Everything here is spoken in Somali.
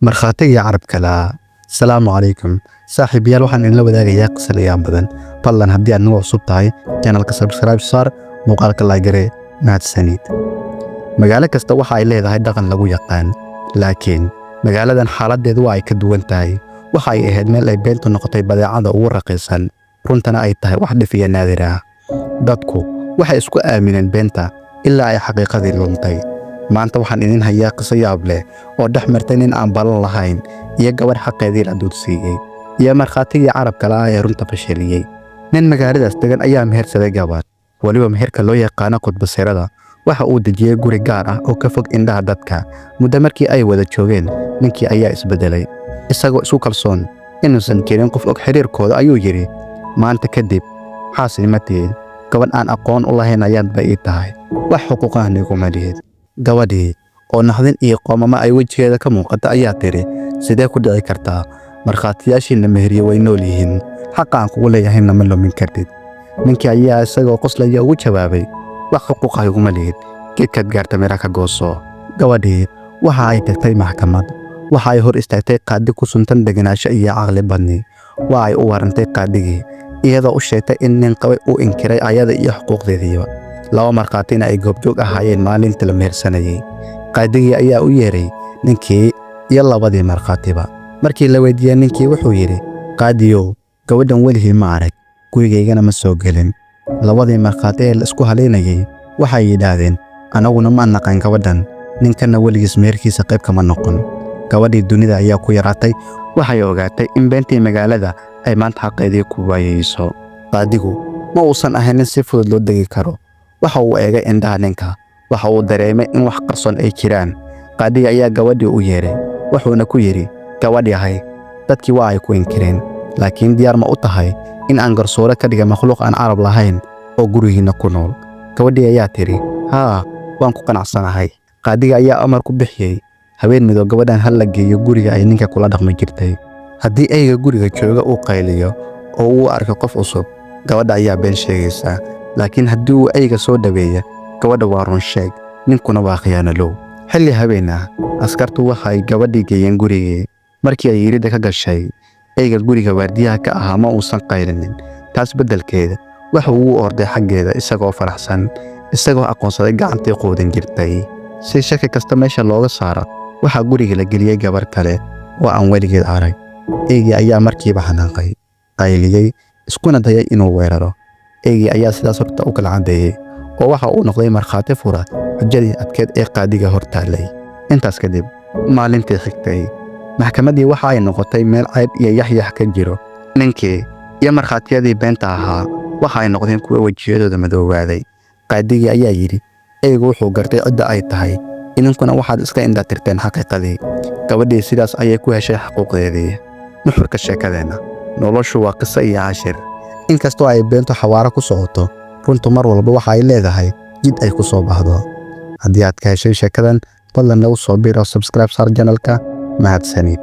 Markhaatigii carabka lahaa. Asalaamu calaykum saaxiibayaal, waxaan idinla wadaagayaa qisa layaab badan. Fadlan, haddii aad nagu cusub tahay channelka, subscribe saar, muuqaalka like garee. Mahadsanid. Magaalo kasta waxa ay leedahay dhaqan lagu yaqaan, laakiin magaaladan xaaladdeedu waa ay ka duwan tahay. Waxa ay ahayd meel ay beentu noqotay badeecada ugu raqiisan, runtana ay tahay wax dhif iyo naadir ah. Dadku waxay isku aamineen beenta ilaa ay xaqiiqadii luntay. Maanta waxaan idin hayaa qiso yaab leh oo dhex martay nin aan balan lahayn iyo gabadh xaqeedii la duudsiiyey iyo markhaatigii carabka la'aa ee runta fashiliyey. Nin magaaladaas degan ayaa mehersaday gabadh, weliba meherka loo yaqaano khudbasirada. Waxa uu dejiyey guri gaar ah oo ka fog indhaha dadka. Muddo markii ay wada joogeen, ninkii ayaa isbedelay. Isagoo isku kalsoon inuusan jirin qof og xiriirkooda ayuu yidhi, "Maanta kadib xaas ima tihid, gabadh aan aqoon u lahayn ayaad ba ii tahay, wax xuquuqahna iguma lihid." Gabadhii oo naxdin iyo qoomamo ay wejigeeda ka muuqata ayaa tidhi, "Sidee ku dhici kartaa? Markhaatiyaashiina meheriye way nool yihiin, xaqa aan kugu leeyahayna ma lumin kartid." Ninkii ayaa isagoo qoslaya ugu jawaabay, "Wax xuquuqah iguma lihid, geedkaad gaarta mira ka gooso." Gabadhii waxa ay tagtay maxkamad. Waxa ay hor istaagtay qaadi ku suntan degenaansho iyo caqli badni. Waa ay u warantay qaadigii, iyadoo u sheegtay in nin qabay uu inkiray ayada iyo xuquuqdeediiba, laba markhaatina ay goobjoog ahaayeen maalintii la mehersanayay. Qaadigii ayaa u yeeray ninkii iyo labadii markhaatiba. Markii la weydiiyey ninkii, wuxuu yidhi, "Qaadiyow, gabadhan weligii ma arag, gurigaygana ma soo gelin." Labadii markhaati ee la isku halaynayay waxay yidhaahdeen, "Anaguna ma naqan gabadhan, ninkanna weligiis meherkiisa qayb kama noqon." Gabadhii dunida ayaa ku yaraatay. Waxay ogaatay in beentii magaalada ay maanta xaqeedii ku waayeyso. Qaadigu ma uusan ahayn nin si fudud loo degi karo. Waxa uu eegay indhaha ninka. Waxa uu dareemay in wax qarsoon ay jiraan. Qaadiga ayaa gabadhii u yeedhay, wuxuuna ku yidhi, "Gabadh yahay, dadkii waa ay ku inkireen, laakiin diyaar ma u tahay in aan garsoore ka dhiga makhluuq aan carab lahayn oo gurigiinna ku nool?" Gabadhii ayaa tidhi, "Haa, waan ku qanacsanahay." Qaadiga ayaa amar ku bixiyey, "Habeen midow gabadhan hal la geeyo guriga ay ninka kula dhaqmi jirtay. Haddii eyga guriga jooga uu qayliyo oo uu arko qof cusub, gabadha ayaa been sheegaysaa, laakiin haddii uu eyga soo dhaweeya, gabadha waa run sheeg, ninkuna waa khiyaanalow." Xilli habeen ah askartu waxa ay gabadhii geeyeen gurigii. Markii ay yiridda ka gashay, eyga guriga waardiyaha ka ahaa ma uusan qaylinin. Taas beddelkeeda waxa uu u orday xaggeeda isagoo faraxsan, isagoo aqoonsaday gacantii quudin jirtay. Si shaki kasta meesha looga saaro, waxaa guriga la geliyey gabar kale oo aan weligeed arag. Eygii ayaa markiiba xanaaqay, qayliyey, iskuna dayay inuu weeraro. Eygii ayaa sidaas horta u kala caddeeyey oo waxa uu noqday markhaati fura xujadii adkeed ee qaadiga hor taallay. Intaas kadib, maalintii xigtay, maxkamaddii waxa ay noqotay meel cayb iyo yaxyax ka jiro. Ninkii iyo markhaatiyadii beenta ahaa waxa ay noqdeen kuwa wejiyadooda madoobaaday. Qaadigii ayaa yidhi, "Eygu wuxuu gartay cidda ay tahay, idinkuna waxaad iska indhatirteen xaqiiqadii." Gabadhii sidaas ayay ku heshay xuquuqdeedii. Nuxurka sheekadeenna: noloshu waa qiso iyo cashir. Inkastoo ay beentu xawaaro ku socoto, runtu mar walba waxa ay leedahay jid ay ku soo baxdo. Haddii aad ka heshay sheekadan, fadlan nagu soo biro, subscribe saar channelka. Mahadsanid.